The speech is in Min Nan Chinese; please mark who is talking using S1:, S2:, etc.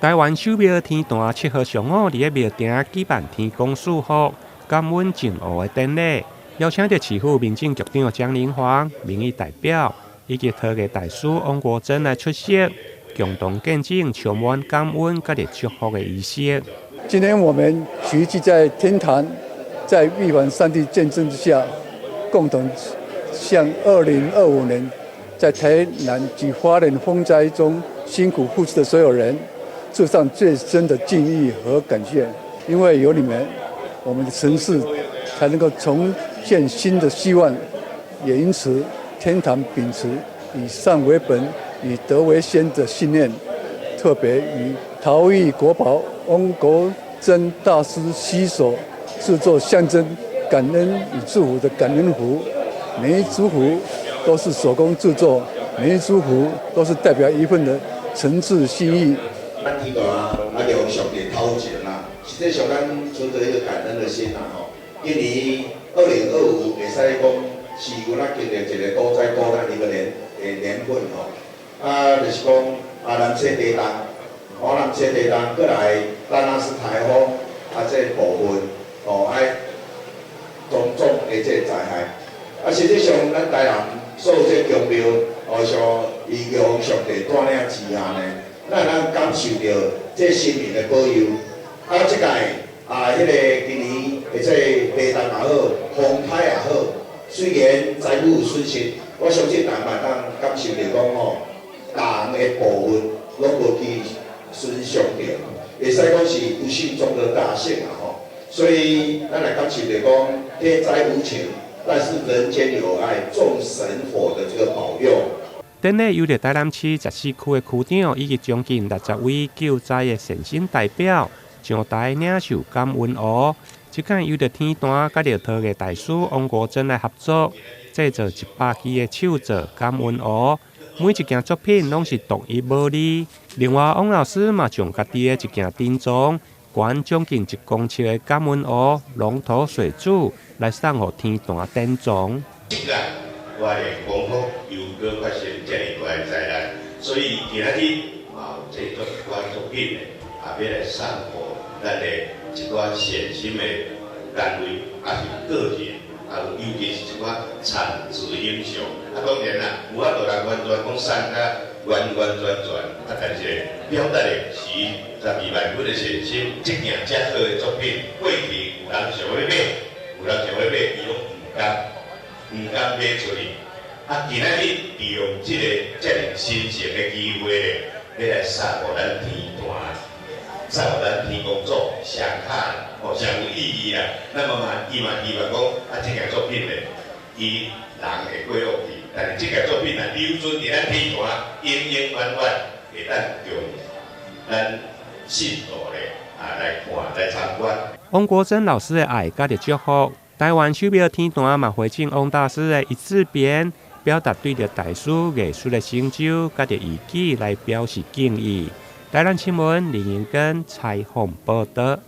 S1: 台灣守廟天壇7號上午佇咧廟埕舉辦天公賜福、感恩贈芋的典禮，邀請著市府民政局長江靈煌、民意代表以及陶藝大師翁國珍來出席，共同見證充滿感恩佮祝福的儀式。
S2: 今天我們齊聚在天壇，在玉皇上帝見證之下，共同向2025年在台南及花蓮風災中辛苦付出的所有人，致上最深的敬意和感謝，因為有你們，我們的城市才能夠重現新的希望。也因此，天壇秉持以善為本、以德為先的信念，特別與陶藝國寶翁國珍大師攜手製作象徵感恩與祝福的感恩符。每一支符都是手工製作，每一支符都是代表一份的誠摯心意。
S3: 咱天壇啊，啊，上帝頭前啦，實際上咱存著一個感恩的心啦吼。今年2025會使講是阮仔經歷一個多災多難的一個年份吼。啊，就是講啊，南勢地動，哦，南勢地動過來，達拉斯颱風啊，這個部分吼，愛種種的這個災害。啊，實際上咱台南所有這個宮廟，哦，像伊用上帝帶領之下呢，咱會當感受著這神明的保佑。啊，這屆啊，彼個今年的這個地動也好，風颱也好，雖然財物有損失，我相信大家嘛會當感受著講吼，人的部分攏無去損傷著，會使講是不幸中的大幸啊吼。所以咱來感受著講，天災無情，但是人間有愛，眾神佛的這個保佑。
S1: 典禮由著台南市14區的區長以及將近60位救災的善心代表上台領受感恩芋。這擺由著天壇佮著陶藝大師翁國珍來合作，製作100支的手作感恩芋。每一件作品攏是獨一無二。另外，翁老師嘛將家己的一件珍藏，懸將近1公尺的感恩芋龍頭水柱來送予天壇典藏。
S4: 花蓮光復又閣發生遮爾大的災難，所以今仔日嘛有製作一寡作品的，也欲來送予咱的一寡善心的單位，抑是個人，啊有尤其是一寡殘肢英雄。啊，當然啦，無法度來完全講送甲完完全全，啊，但是表達的是12萬分的善心。這件遮好的作品，過去有人想欲買，有人想欲買，伊攏毋敢。毋敢買出去，啊！今仔日利用這個遮爾神聖的機會咧，欲來送予咱天壇，送予咱天公祖上卡哦，上有意義啦。那麼嘛，伊嘛希望講，啊，這件作品咧，伊人會過往去，但是這件作品若留存佇咱天壇，永永遠遠會當供咱信徒咧啊來看來參觀。
S1: 翁國珍老師的愛佮祝福。台灣守廟天壇嘛回贈翁大師的一字匾，表達對著大師藝術的成就，佮著義舉來表示敬意。台南新聞林英根採訪報導。